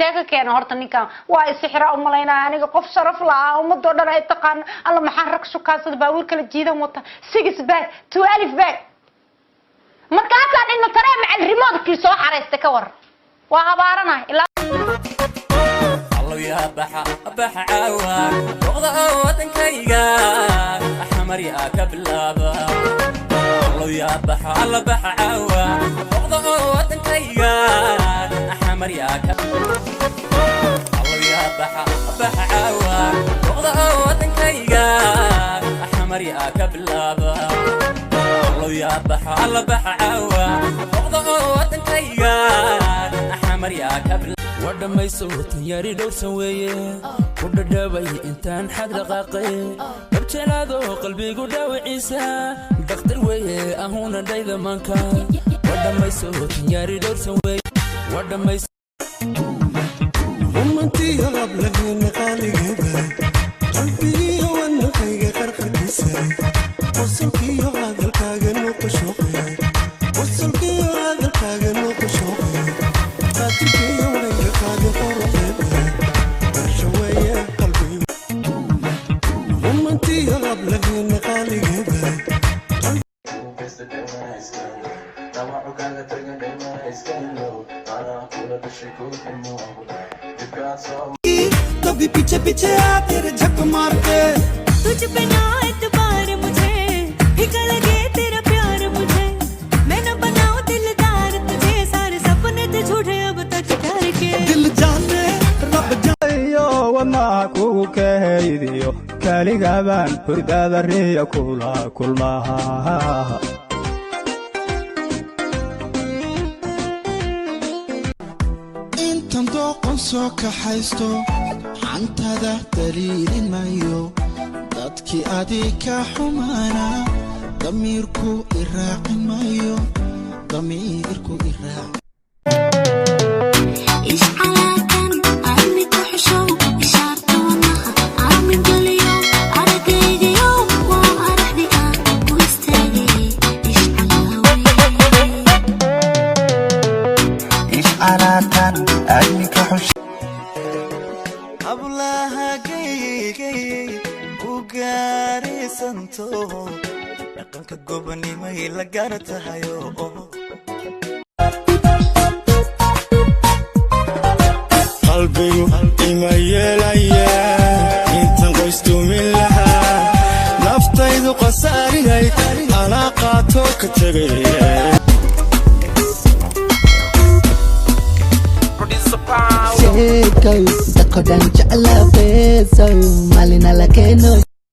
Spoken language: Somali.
Intee ka keena horta ninkan? Waa isixira umalaynaya. Aniga qof sharaf lahaa, ummadoo dhan ay taqaano. Alla, maxaan rag shukaansada, baabuur kala jiidan wata, six pack, 12 pack. Markaasaa dhina taree macal remote-kii soo xaraystay. Ka war, waa habaaranahay ilaa. Allow baxa baxa caawa boqda oo wadankayga Xamaryaa ka bilaaba. Allow yaa baxa, alla baxa caawa boqda oo wadankayga Xamaryaa ka. Allow yaa baxa baxa caawa boqda oo wadankayga Xamaryaa ka bilaaba. Allow yaa baxa, alla baxa caawa boqda oo wadankayga Xamaryaa ka bilaaba. Waa dhammayso tanyari dhowrsan weeye, ku dhadhabay intaan xag dhaqaaqay, dhabjelaado qalbigu dhaawiciisa dhakhtar weeye, ahuna dhayda maanka. Waa dhammayso tanyari dhowrsan weeye, waa dhammayso. Umantiyo hablaheena qaaligaba, qalbigiyo wadnaqayga qarqarkiisa, qosolkiyo hadalkaaga nuuqashooqe, qosolkiyo hadalkaaga nuuqashooqe, qaatilkiyo wayga qaadin qoruxeeda qarsho weeye qalbigu. Umantiyo hablaheena qaaligaba. कभी पीछे पीछे आ तेरे झक मार के। तुझ पे ना एतबार मुझे, फीका लगे तेरा प्यार मुझे। मैं न बनाऊं दिलदार तुझे, सारे सपने थे झूठे अब तक प्यार के। दिल जाने रब जाने। Iyo wadnaha kugu kahaydiyo, kaligabaan hurdada riya kula kulmaha. Intan dooqon soo kaxaysto, xantada daliilin mayo, dadkii adig ka xumaana damiirku iraacin mayo, damiirku iraac. Ishcalaakan armi ku xushow, ishaarta wadnaha aamin geliyo, aragaygayo waa araxdi aan ku istaagay. Ishcalaawe. Ishcalaatan adminka xush. Hablaha gaygay u gaaraysanto, dhaqanka gobonimay la gaar tahayo. Qalbigu ima yeelaya intan qoystumin lahaa, naftaydu khasaarinayd anaa qaato ka tegay. Sheekay dadko dhan jeclaa, beesow maalina la keeno.